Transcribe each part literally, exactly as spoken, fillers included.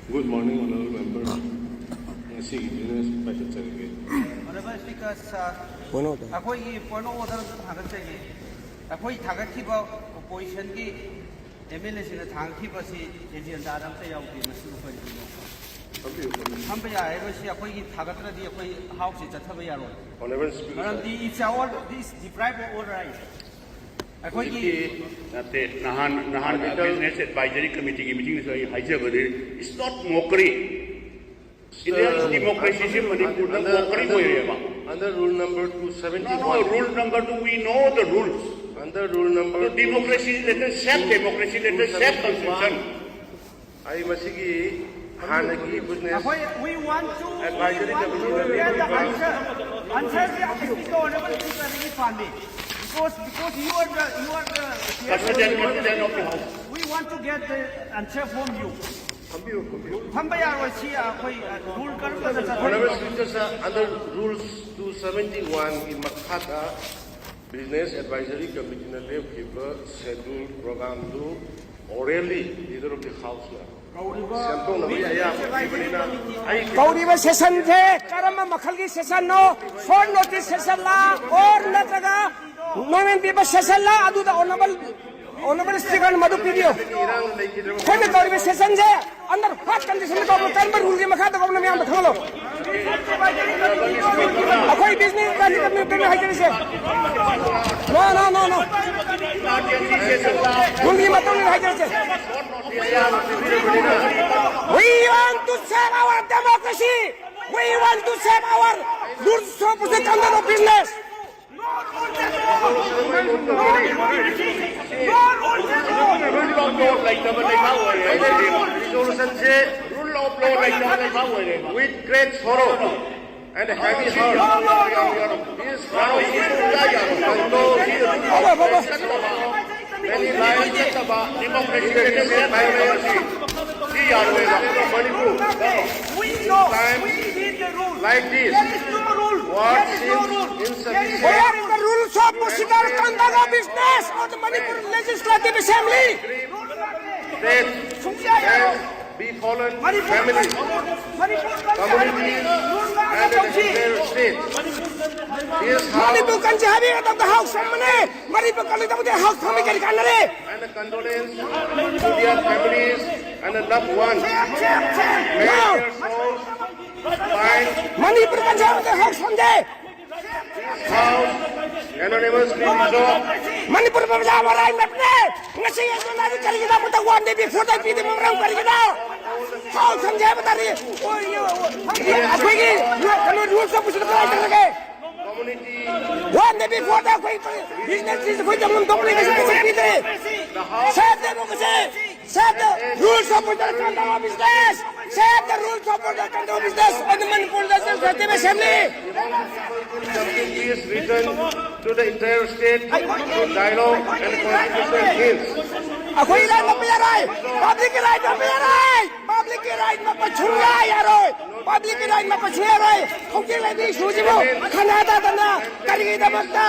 Good morning, honorable member. ꯉꯁꯤꯒꯤ business ꯄꯥꯏꯈꯠꯆꯔꯒꯦ꯫ Honorable Speaker, sir, ꯑꯩꯈꯣꯏꯒꯤ point of order ꯑꯝꯇ ꯊꯥꯡꯒꯠꯆꯒꯦ꯫ ꯑꯩꯈꯣꯏ ꯊꯥꯡꯒꯠꯈꯤꯕ oppositionꯒꯤ MLAꯁꯤꯡꯅ ꯊꯥꯡꯒꯠꯈꯤꯕꯁꯤ agendaꯗ ꯑꯝꯇ ꯌꯥꯎꯗꯦ꯫ ꯃꯁꯤꯕꯨ ꯀꯔꯤꯒꯤꯅꯣ? ꯐꯝꯕ ꯌꯥꯔꯔꯣꯏ꯫ ꯁꯤ ꯑꯩꯈꯣꯏꯒꯤ ꯊꯥꯡꯒꯠꯇ꯭ꯔꯗꯤ ꯑꯩꯈꯣꯏ Houseꯁꯤ ꯆꯠꯊꯕ ꯌꯥꯔꯣꯏ꯫ Honorable Speaker, ꯃꯔꯝꯗꯤ it's our, this deprive of our right꯫ ꯑꯩꯈꯣꯏꯒꯤ ꯅꯠꯇꯦ, ꯅꯍꯥꯟ ꯅꯍꯥꯟ Business Advisory Committeeꯒꯤ meetingꯗꯁꯨ ꯑꯩ ꯍꯥꯏꯖꯕꯅꯤ, it's not mockery. India's democracyꯁꯤ ꯃꯅꯤꯄꯨꯔꯗ mockery ꯑꯣꯏꯔꯦꯕ꯫ Under rule number two seventy No, no, rule number two, we know the rules. Under rule number So democracy, let us have democracy, let us have constitution. ꯑꯩ ꯃꯁꯤꯒꯤ ꯍꯥꯟꯅꯒꯤ business ꯑꯩꯈꯣꯏ we want to we Advisory want to Committee get the answer. Answerꯁꯦ ꯑꯩꯈꯣꯏ Speaker, Honorable Speakerꯗꯒꯤ ꯄꯥꯝꯃꯤ꯫ Because because you are the you are the Constituent, constituent of the House. We want to get the answer from you. ꯐꯝꯕ ꯌꯥꯔꯣꯏ꯫ ꯁꯤ ꯑꯩꯈꯣꯏ rule ꯀꯔꯝꯕꯗ ꯆꯠꯊꯔꯤꯅꯣ? Honorable Speaker, sir, under rules two seventy oneꯒꯤ ꯃꯈꯥꯗ Business Advisory Committeeꯅ ꯂꯦꯞꯈꯤꯕ schedule programꯗꯨ orally Leader of the Houseꯅ ꯁꯦꯝꯗꯣꯛꯅꯕꯒꯤ ꯑꯌꯥꯕ ꯄꯤꯕꯅꯤꯅ ꯑꯩ ꯀꯧꯔꯤꯕ sessionꯁꯦ ꯀꯔꯝꯕ ꯃꯈꯜꯒꯤ sessionꯅꯣ? Short notice sessionꯂꯥ or ꯅꯠꯇ꯭ꯔꯒ ꯅꯣꯔꯃꯦꯜ ꯄꯤꯕ sessionꯂꯥ? ꯑꯗꯨꯗ Honorable Honorable Speakerꯅ ꯃꯗꯨ ꯄꯤꯕꯤꯌꯨ꯫ ꯑꯩꯈꯣꯏꯅ ꯇꯧꯔꯤꯕ sessionꯁꯦ under what conditionꯗ ꯇꯧꯕꯅꯣ, ꯀꯔꯝꯕ ruleꯒꯤ ꯃꯈꯥꯗ ꯇꯧꯕꯅꯣ ꯃꯌꯥꯝꯗ ꯈꯪꯍꯜꯂꯣ꯫ ꯑꯩꯈꯣꯏ business ꯀꯥꯟꯗꯤ ꯀꯔꯝꯕ ꯀꯔꯤꯅꯣ ꯍꯥꯏꯖꯔꯤꯁꯦ? No, no, no, no. Ruleꯒꯤ ꯃꯇꯨꯡ ꯏꯟꯅ ꯍꯥꯏꯖꯔꯤꯁꯦ꯫ We want to save our democracy. We want to save our rules of procedure under the business. Rule of law ꯂꯩꯇꯕ ꯂꯩꯕꯥꯛ ꯑꯣꯏꯔꯦ꯫ Resolutionꯁꯦ Rule of law ꯂꯩꯇꯕ ꯂꯩꯕꯥꯛ ꯑꯣꯏꯔꯦꯕ꯫ With great sorrow and heavy heart, this House many lives ꯅꯠꯇꯕ democracy ꯂꯩꯇꯕ ꯁꯤ ꯌꯥꯔꯣꯏꯕ꯫ Manipur. We know. We need the rule. Like this, There is no rule. What There is no seems rule. insufficient. Where is the rules of procedure conduct of business of the Manipur Legislative Assembly? That ꯁꯨꯡꯌꯥ ꯌꯥꯔꯣꯏ꯫ Be fallen families, communities, and the entire state. This House Manipur ꯀꯟꯁꯦ ꯍꯥꯏꯕꯒꯤ ꯃꯇꯝꯗ house ꯊꯝꯕꯅꯦ꯫ Manipur ꯀꯜꯂꯣꯏꯗꯕꯗꯤ house ꯊꯝꯕꯒꯤ ꯀꯔꯤ ꯀꯥꯟꯅꯔꯦ? And a condolence to their families and the loved ones. May their souls find Manipur ꯀꯟꯁꯦ ꯍꯥꯏꯕꯗ house ꯊꯝꯗꯦ꯫ House unanimously resolved. ꯃꯅꯤꯄꯨꯔ ꯄ꯭ꯔꯖꯥ ꯃꯔꯥꯏ ꯅꯠꯇꯦ꯫ ꯉꯁꯤ ꯑꯦꯖꯦꯟꯗꯥꯗꯤ ꯀꯔꯤꯒꯤꯅꯣ? ꯑꯃꯇ ꯋꯥꯟ ꯗꯦ ꯕꯤꯐꯣꯔꯗ ꯄꯤꯗꯕ ꯃꯔꯝ ꯀꯔꯤꯒꯤꯅꯣ? ꯍꯥꯎꯁ ꯊꯝꯁꯦ ꯍꯥꯏꯕ ꯇꯥꯔꯦ꯫ ꯑꯩꯈꯣꯏꯒꯤ ꯀꯩꯅꯣ ꯔꯨꯜꯁ ꯑꯣꯐ ꯄ꯭ꯔꯣꯁꯤꯖꯔ ꯀꯗꯥꯏ ꯆꯠꯈ꯭ꯔꯒꯦ? ꯋꯥꯟ ꯗꯦ ꯕꯤꯐꯣꯔꯗ ꯑꯩꯈꯣꯏ ꯕꯤꯖꯤꯅꯦꯁ ꯑꯩꯈꯣꯏ ꯇꯧꯐꯝ ꯊꯣꯛꯄ ꯂꯩꯕꯁꯤ ꯄꯤꯗ꯭ꯔꯦ꯫ Save democracy! Save the rules of order, conduct of business! Save the rules of order, conduct of business and the Manipur National Executive Assembly! Justice is written to the entire state through dialogue and constitutional means. ꯑꯩꯈꯣꯏ ꯏꯔꯥꯏ ꯃꯄꯤ ꯑꯔꯥꯏ, ꯄꯕ꯭ꯂꯤꯛꯀꯤ right ꯃꯄꯤ ꯑꯔꯥꯏ, ꯄꯕ꯭ꯂꯤꯛꯀꯤ right ꯃꯄ ꯁꯨꯡꯌꯥ ꯌꯥꯔꯣꯏ, ꯄꯕ꯭ꯂꯤꯛꯀꯤ right ꯃꯄ ꯁꯨꯡꯌꯥ ꯌꯥꯔꯣꯏ꯫ ꯍꯧꯖꯤꯛ ꯂꯩꯕꯤ ꯏꯁꯨꯁꯤꯕꯨ ꯈꯟꯅꯗꯗꯅ ꯀꯔꯤꯒꯤꯗꯃꯛꯇ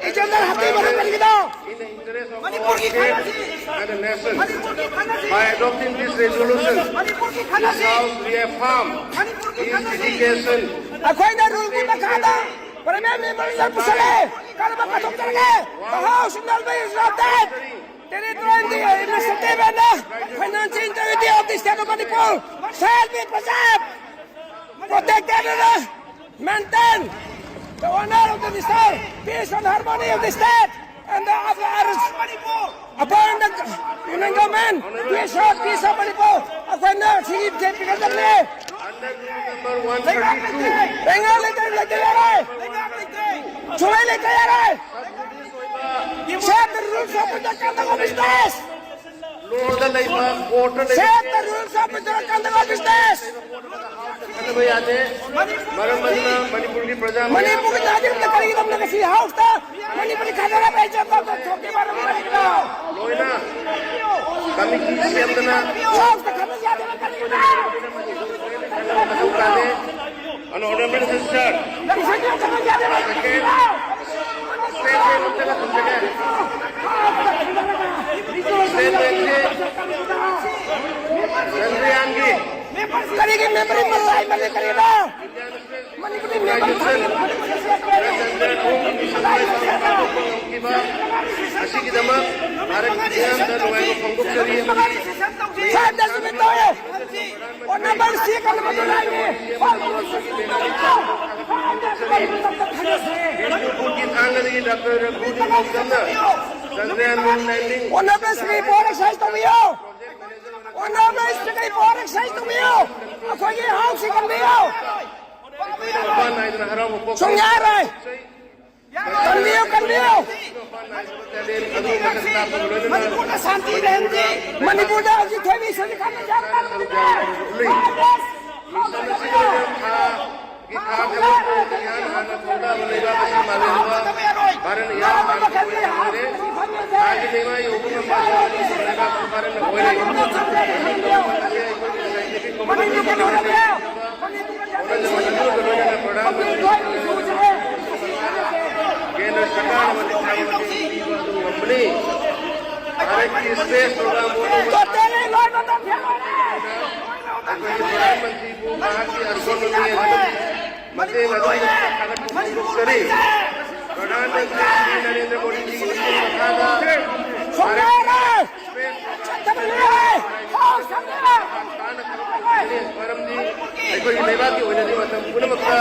ꯏꯖꯦꯟꯗꯔ ꯍꯥꯞꯄꯤꯕꯅꯣ ꯀꯔꯤꯒꯤꯅꯣ? In the interest of our state and the nation, by adopting this resolution, this House reaffirm its dedication ꯑꯩꯈꯣꯏꯅ ꯔꯨꯜꯒꯤ ꯃꯈꯥꯗ ꯄ꯭ꯔꯥꯏꯃꯔꯤ ꯃꯦꯝꯕꯔ ꯄꯨꯁꯜꯂꯦ꯫ ꯀꯔꯝꯕ ꯀꯠꯊꯣꯛꯆꯔꯒꯦ? The House shall be disrupted. Territorial administrative and financial integrity of the state of Manipur shall be preserved, protected and maintain the honor of the state, peace and harmony of the state, and the others upon the Union Government to ensure peace of Manipur. ꯑꯩꯈꯣꯏꯅ ꯁꯤꯒꯤ J ꯄꯤ ꯈꯛꯇꯅꯦ꯫ Under Rule number one thirty-two, ꯂꯩꯉꯥꯛ ꯂꯩꯇ ꯂꯩꯇ ꯌꯥꯔꯣꯏ꯫ ꯁꯨꯡꯂꯩ ꯂꯩꯇ ꯌꯥꯔꯣꯏ꯫ Set the rules of the conduct of business. Law ꯗ ꯂꯩꯕ, court ꯇ ꯂꯩꯕ Set the rules of the conduct of business. ꯈꯟꯅꯕ ꯌꯥꯗꯦ꯫ ꯃꯔꯝ ꯑꯗꯨꯅ ꯃꯅꯤꯄꯨꯔꯒꯤ ꯄ꯭ꯔꯖꯥ ꯃꯌꯥꯝ ꯃꯅꯤꯄꯨꯔꯒꯤ ꯅꯥꯒꯔꯤꯛꯇ ꯀꯔꯤꯒꯤꯗꯃꯛꯇ ꯉꯁꯤ ꯍꯥꯎꯁꯇ ꯃꯅꯤꯄꯨꯔꯤ ꯈꯟꯅꯔꯕ ꯑꯩ ꯆꯠꯄ ꯊꯣꯛꯀꯦ ꯃꯔꯝ ꯀꯔꯤꯒꯤꯅꯣ? ꯂꯣꯏꯅ ꯀꯃꯤꯇꯤ ꯁꯦꯝꯗꯅ ꯍꯥꯎꯁꯇ ꯈꯟꯅ ꯌꯥꯗꯕ ꯀꯔꯤꯒꯤꯅꯣ? ꯃꯊꯧ ꯇꯥꯗꯦ꯫ Honorable Minister, ꯅꯪ ꯏꯁꯩ ꯈꯟꯅ ꯌꯥꯗꯕ ꯀꯔꯤꯒꯤꯅꯣ? Statement ꯑꯝꯇꯒ ꯊꯝꯖꯒꯦ꯫ Statement ꯁꯦ ꯆꯟꯗ꯭ꯔꯌꯥꯟꯒꯤ ꯀꯔꯤꯒꯤ ꯃꯦꯃꯣꯔꯤ ꯃꯜꯂꯥꯏ ꯃꯜꯂꯤ ꯀꯔꯤꯅꯣ? ꯃꯅꯤꯄꯨꯔꯤ ꯃꯦꯃꯣꯔꯤ ꯃꯜꯂꯥꯏ ꯃꯜꯂꯤ ꯀꯔꯤꯅꯣ? ꯑꯁꯤꯒꯤꯗꯃꯛ ꯚꯥꯔꯠꯀꯤ ꯃꯤꯌꯥꯝꯗ ꯅꯨꯡꯉꯥꯏꯕ ꯐꯣꯡꯗꯣꯛꯆꯔꯤ ꯑꯃꯗꯤ ꯁꯥꯟꯇ ꯁꯨꯃꯤꯠ ꯇꯧꯋꯦ꯫ ꯑꯣꯟꯅꯕ ꯁꯤ ꯀꯟꯕꯗꯨ ꯂꯥꯏꯅꯤ꯫ ꯃꯅꯤꯄꯨꯔꯒꯤ ꯊꯥꯡꯒꯗꯒꯤ ꯗꯥꯛꯇꯔ ꯔꯘꯨꯗꯤ ꯄꯥꯎꯗꯝꯅ ꯆꯟꯗ꯭ꯔꯌꯥꯟ ꯃꯨꯟ ꯂꯦꯟꯗꯤꯡ ꯑꯣꯟꯅꯕ ꯁꯤ ꯄꯣꯔ ꯑꯦꯛꯁꯔꯁꯥꯏꯁ ꯇꯧꯕꯤꯌꯨ꯫ ꯑꯣꯟꯅꯕ ꯁꯤ ꯄꯣꯔ ꯑꯦꯛꯁꯔꯁꯥꯏꯁ ꯇꯧꯕꯤꯌꯨ꯫ ꯑꯩꯈꯣꯏꯒꯤ ꯍꯛꯁꯤ ꯀꯟꯕꯤꯌꯨ꯫ ꯃꯄꯥꯟ ꯅꯥꯏꯗꯅ ꯍꯔꯥꯎꯕ ꯄꯣꯛꯄ ꯁꯨꯡꯌꯥꯔꯣꯏ꯫ ꯀꯟꯕꯤꯌꯨ, ꯀꯟꯕꯤꯌꯨ꯫ ꯃꯅꯤꯄꯨꯔꯗ ꯁꯥꯟꯇꯤ ꯂꯩꯍꯟꯁꯤ꯫ ꯃꯅꯤꯄꯨꯔꯗ ꯍꯧꯖꯤꯛ ꯊꯣꯏꯕꯤ ꯁꯨꯅꯤ ꯈꯟꯅ ꯌꯥꯝ ꯀꯟꯕꯅꯦ꯫ ꯊꯥꯒꯤ ꯊꯥ ꯈꯨꯗꯤꯡꯃꯛꯄꯨ ꯏꯍꯥꯟ ꯍꯥꯟꯅ ꯈꯣꯡꯗꯥꯕ ꯂꯩꯕꯥꯛ ꯑꯁꯤ ꯃꯥꯂꯦꯝꯗ ꯚꯥꯔꯠꯅ ꯏꯍꯥꯟ ꯍꯥꯟꯅ ꯑꯣꯏꯅ ꯑꯣꯏꯔꯦ꯫ ꯊꯥꯒꯤ ꯂꯩꯃꯥꯏ ꯌꯧꯕ ꯉꯝꯕ ꯂꯩꯕꯥꯛ ꯑꯁꯤ ꯚꯥꯔꯠꯅ ꯑꯣꯏꯔꯦ꯫ ꯃꯁꯤ ꯑꯩꯈꯣꯏꯒꯤ scientific community ꯀꯦꯟꯗ꯭ꯔ ꯁꯔꯀꯥꯔꯅ ꯃꯇꯤꯛ ꯆꯥꯕ ꯃꯇꯦꯡ ꯄꯤꯕ ꯑꯗꯨ ꯉꯝꯕꯅꯤ꯫ ꯚꯥꯔꯠꯀꯤ space program ꯑꯩꯈꯣꯏꯒꯤ ꯄ꯭ꯔꯙꯥꯟ ꯃꯟꯇ꯭ꯔꯤꯕꯨ ꯃꯍꯥꯛꯀꯤ ꯑꯁꯣꯟꯕ ꯃꯤ ꯑꯗꯨ ꯃꯇꯦꯡ ꯑꯗꯨꯒꯤꯗꯃꯛꯇ ꯊꯥꯒꯠꯄ ꯐꯣꯡꯗꯣꯛꯆꯔꯤ꯫ ꯄ꯭ꯔꯙꯥꯟ ꯃꯟꯇ꯭ꯔꯤ ꯁ꯭ꯔꯤ ꯅꯔꯦꯟꯗ꯭ꯔ ꯃꯣꯗꯤꯖꯤꯒꯤ ꯂꯨꯆꯤꯡ ꯃꯈꯥꯗ ꯚꯥꯔꯠꯀꯤ space program ꯃꯔꯝꯗꯤ ꯑꯩꯈꯣꯏꯒꯤ ꯂꯩꯕꯥꯛꯀꯤ ꯑꯣꯏꯅꯗꯤ ꯃꯇꯝ ꯄꯨꯝꯅꯃꯛꯇ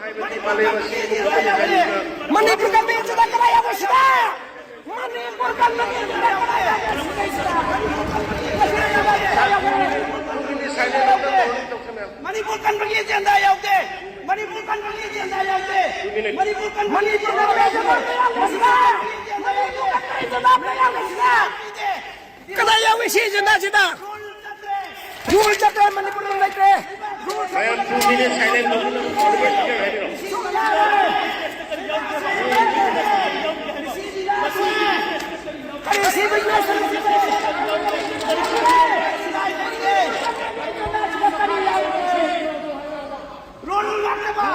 ꯍꯥꯏꯕꯗꯤ ꯃꯥꯂꯦꯝ ꯑꯁꯤ ꯄꯨꯝꯕ ꯍꯥꯏꯕꯁꯤꯅ ꯃꯅꯤꯄꯨꯔ ꯀꯟꯕꯒꯤ ꯆꯨꯗ ꯀꯗꯥꯏ ꯌꯥꯎꯕꯁꯤꯗ? ꯃꯅꯤꯄꯨꯔ ꯀꯟꯕꯒꯤ ꯆꯨꯗ ꯀꯗꯥꯏ ꯌꯥꯎꯕꯁꯤꯗ? ꯃꯅꯤꯄꯨꯔ ꯀꯟꯕꯒꯤ ꯑꯦꯖꯦꯟꯗꯥ ꯌꯥꯎꯗꯦ꯫ ꯃꯅꯤꯄꯨꯔ ꯀꯟꯕꯒꯤ ꯑꯦꯖꯦꯟꯗꯥ ꯌꯥꯎꯗꯦ꯫ ꯃꯅꯤꯄꯨꯔ ꯀꯟꯕꯒꯤ ꯑꯦꯖꯦꯟꯗꯥ ꯌꯥꯎꯗꯦ꯫ ꯃꯅꯤꯄꯨꯔ ꯀꯟꯕꯒꯤ ꯑꯦꯖꯦꯟꯗꯥ ꯌꯥꯎꯗꯦ꯫ ꯀꯗꯥꯏ ꯌꯥꯎꯏ ꯁꯤ ꯑꯦꯖꯦꯟꯗꯥꯁꯤꯗ? ꯔꯨꯜ ꯆꯠꯇ꯭ꯔꯦ, ꯃꯅꯤꯄꯨꯔꯗ ꯂꯩꯇ꯭ꯔꯦ꯫ ꯃꯌꯥꯝ two minutes silent ꯇꯧꯗꯨꯅ ꯍꯥꯏꯕꯤꯔꯣ꯫ ꯀꯔꯤ ꯁꯤ business? ꯔꯣꯜ ꯂꯥꯛꯇꯕ꯫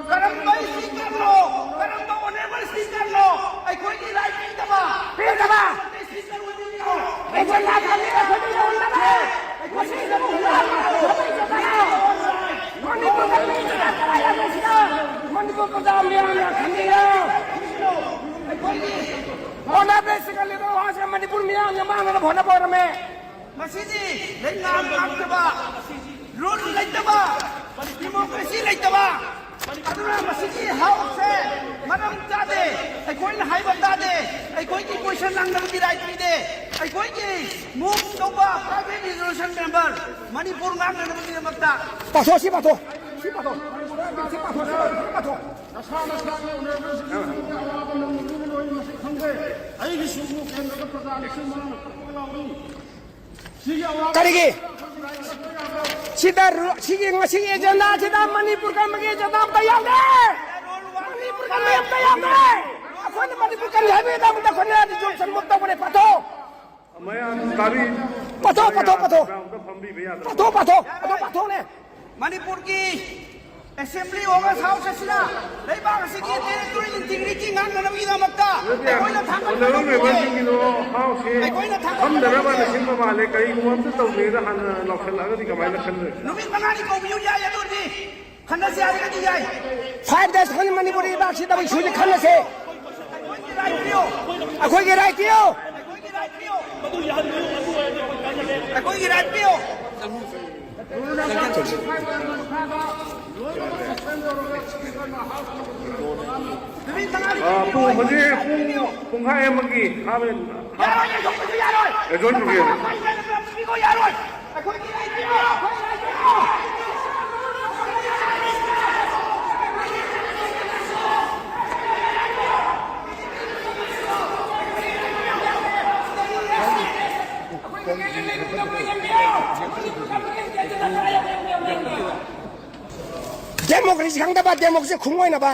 ꯀꯔꯝꯕ speakerꯅꯣ? ꯀꯔꯝꯕ honourable speakerꯅꯣ? ꯑꯩꯈꯣꯏꯒꯤ right ꯄꯤꯗꯕ? ꯄꯤꯗꯕ꯫ ꯃꯅꯤꯄꯨꯔ ꯄ꯭ꯔꯖꯥ ꯃꯤꯌꯥꯝꯅ ꯈꯟꯕꯤꯌꯨ꯫ ꯑꯩꯈꯣꯏꯒꯤ ꯑꯣꯅꯔꯦꯕꯜ ꯁꯤꯀꯟ ꯂꯤꯕꯔꯦꯜ ꯍꯥꯎꯁꯁꯦ ꯃꯅꯤꯄꯨꯔ ꯃꯤꯌꯥꯝꯅ ꯃꯥꯡꯅꯅꯕ ꯍꯣꯠꯅꯕ ꯑꯣꯏꯔꯝꯃꯦ꯫ ꯃꯁꯤꯗꯤ ꯂꯩꯉꯥꯛ ꯉꯥꯛꯇꯕ, ꯔꯨꯜ ꯂꯩꯇꯕ, ꯗꯤꯃꯣꯀ꯭ꯔꯦꯁꯤ ꯂꯩꯇꯕ, ꯑꯗꯨꯅ ꯃꯁꯤꯒꯤ ꯍꯥꯎꯁꯁꯦ ꯃꯔꯝ ꯆꯥꯗꯦ꯫ ꯑꯩꯈꯣꯏꯅ ꯍꯥꯏꯕ ꯇꯥꯗꯦ꯫ ꯑꯩꯈꯣꯏꯒꯤ ꯀꯣꯏꯁꯟ ꯍꯪꯅꯕꯒꯤ ꯔꯥꯏꯠ ꯄꯤꯗꯦ꯫ ꯑꯩꯈꯣꯏꯒꯤ ꯃꯨꯚ ꯇꯧꯕ ꯄ꯭ꯔꯥꯏꯚꯦꯠ ꯔꯤꯖꯣꯂꯨꯁꯟ ꯃꯦꯝꯕꯔ ꯃꯅꯤꯄꯨꯔ ꯉꯥꯛꯅꯅꯕꯒꯤꯗꯃꯛꯇ ꯄꯥꯊꯣꯛ, ꯁꯤ ꯄꯥꯊꯣꯛ, ꯁꯤ ꯄꯥꯊꯣꯛ, ꯁꯤ ꯄꯥꯊꯣꯛ, ꯁꯤ ꯄꯥꯊꯣꯛ꯫ ꯅꯁꯥ ꯅꯁꯥꯒꯤ ꯑꯣꯅꯔꯦꯕꯜꯁꯤꯡꯒꯤ ꯑꯋꯥꯕ ꯅꯪꯅ ꯎꯕ ꯂꯣꯏ ꯃꯁꯤ ꯈꯪꯗꯦ꯫ ꯑꯩꯒꯤꯁꯨ ꯀꯦꯟꯗ꯭ꯔꯗ ꯄ꯭ꯔꯖꯥ ꯂꯤꯁꯤꯡ ꯃꯉꯥ ꯀꯛꯄ ꯂꯥꯎꯔꯤ꯫ ꯀꯔꯤꯒꯤ? ꯁꯤꯗ ꯔꯨ-, ꯁꯤꯒꯤ ꯉꯁꯤꯒꯤ ꯑꯦꯖꯦꯟꯗꯥꯁꯤꯗ ꯃꯅꯤꯄꯨꯔ ꯀꯟꯕꯒꯤ ꯑꯦꯖꯦꯟꯗꯥ ꯑꯝꯇ ꯌꯥꯎꯗꯦ꯫ ꯃꯅꯤꯄꯨꯔ ꯀꯟꯕꯒꯤ ꯑꯝꯇ ꯌꯥꯎꯗꯦ꯫ ꯑꯩꯈꯣꯏꯅ ꯃꯅꯤꯄꯨꯔ ꯀꯟꯕ ꯍꯥꯏꯕꯒꯤꯗꯃꯛꯇ ꯑꯩꯈꯣꯏꯅ ꯔꯤꯖꯣꯂꯨꯁꯟ ꯃꯨꯚ ꯇꯧꯕꯅꯦ꯫ ꯄꯥꯊꯣꯛ꯫ ꯃꯌꯥꯝ ꯇꯥꯕꯤ-, ꯄꯥꯊꯣꯛ, ꯄꯥꯊꯣꯛ, ꯄꯥꯊꯣꯛ꯫ ꯑꯝꯇ ꯐꯝꯕꯤꯕ ꯌꯥꯗ꯭ꯔꯕ? ꯄꯥꯊꯣꯛ, ꯄꯥꯊꯣꯛ꯫ ꯑꯗꯨ ꯄꯥꯊꯣꯛꯅꯦ꯫ ꯃꯅꯤꯄꯨꯔꯒꯤ ꯑꯦꯁꯦꯝꯕ꯭ꯂꯤ ꯑꯣꯒꯁ ꯍꯥꯎꯁ ꯑꯁꯤꯅ ꯂꯩꯕꯥꯛ ꯑꯁꯤꯒꯤ ꯇꯦꯔꯤꯇꯣꯔꯤ ꯏꯟꯇꯤꯒ꯭ꯔꯤꯇꯤ ꯉꯥꯛꯅꯅꯕꯒꯤꯗꯃꯛꯇ ꯑꯗꯨꯗꯤ ꯑꯩꯈꯣꯏꯅ ꯊꯥꯡꯒꯠꯄ ꯑꯣꯅꯔꯦꯕꯜ ꯉꯝꯗꯦ꯫ ꯃꯦꯝꯕꯔꯁꯤꯡꯒꯤꯗꯣ ꯍꯥꯎꯁꯁꯦ ꯑꯩꯈꯣꯏꯅ ꯊꯥꯡꯒꯠꯄ ꯐꯝꯗꯅꯕꯅ ꯉꯝꯗꯦ꯫ ꯁꯤꯟꯕ ꯃꯥꯜꯂꯦ꯫ ꯀꯔꯤꯒꯨꯝꯕ ꯑꯝꯇ ꯇꯧꯗ꯭ꯔꯤꯉꯩꯗ ꯍꯥꯟꯅ ꯂꯥꯎꯁꯜꯂꯛꯑꯒꯗꯤ ꯀꯃꯥꯏꯅ ꯈꯟꯗꯣꯏꯅꯣ? ꯅꯨꯃꯤꯠ ꯃꯉꯥꯅꯤ ꯀꯧꯕꯤꯌꯨ ꯌꯥꯏ꯫ ꯑꯗꯨꯗꯤ ꯈꯟꯅꯁꯤ ꯍꯥꯏꯔꯒꯗꯤ ꯌꯥꯏ꯫ ꯐꯥꯏꯚ ꯗꯦꯖ ꯈꯪꯉꯤ ꯃꯅꯤꯄꯨꯔꯤ ꯂꯩꯕꯥꯛꯁꯤꯗ ꯑꯩꯈꯣꯏ ꯁꯨꯅꯤ ꯈꯟꯅꯁꯦ꯫ ꯑꯩꯈꯣꯏꯒꯤ ꯔꯥꯏꯠ ꯄꯤꯌꯨ꯫ ꯑꯩꯈꯣꯏꯒꯤ ꯔꯥꯏꯠ ꯄꯤꯌꯨ꯫ ꯑꯩꯈꯣꯏꯒꯤ ꯔꯥꯏꯠ ꯄꯤꯌꯨ꯫ ꯑ, ꯄꯨꯡ ꯍꯧꯖꯤꯛ ꯄꯨꯡ ꯄꯨꯡꯈꯥꯏ ꯑꯃꯒꯤ ꯊꯥꯕ ꯌꯥꯔꯣꯏ, ꯌꯩꯊꯣꯛꯄꯁꯨ ꯌꯥꯔꯣꯏ꯫ ꯑꯦꯖꯣꯏꯟ ꯇꯧꯕꯤꯔꯣ꯫ ꯌꯥꯔꯣꯏ꯫ ꯗꯦꯃꯣꯀ꯭ꯔꯦꯁꯤ ꯈꯪꯗꯕ, ꯗꯦꯃꯣꯀ꯭ꯔꯦꯁꯤ ꯈꯨꯡ ꯑꯣꯏꯅꯕ꯫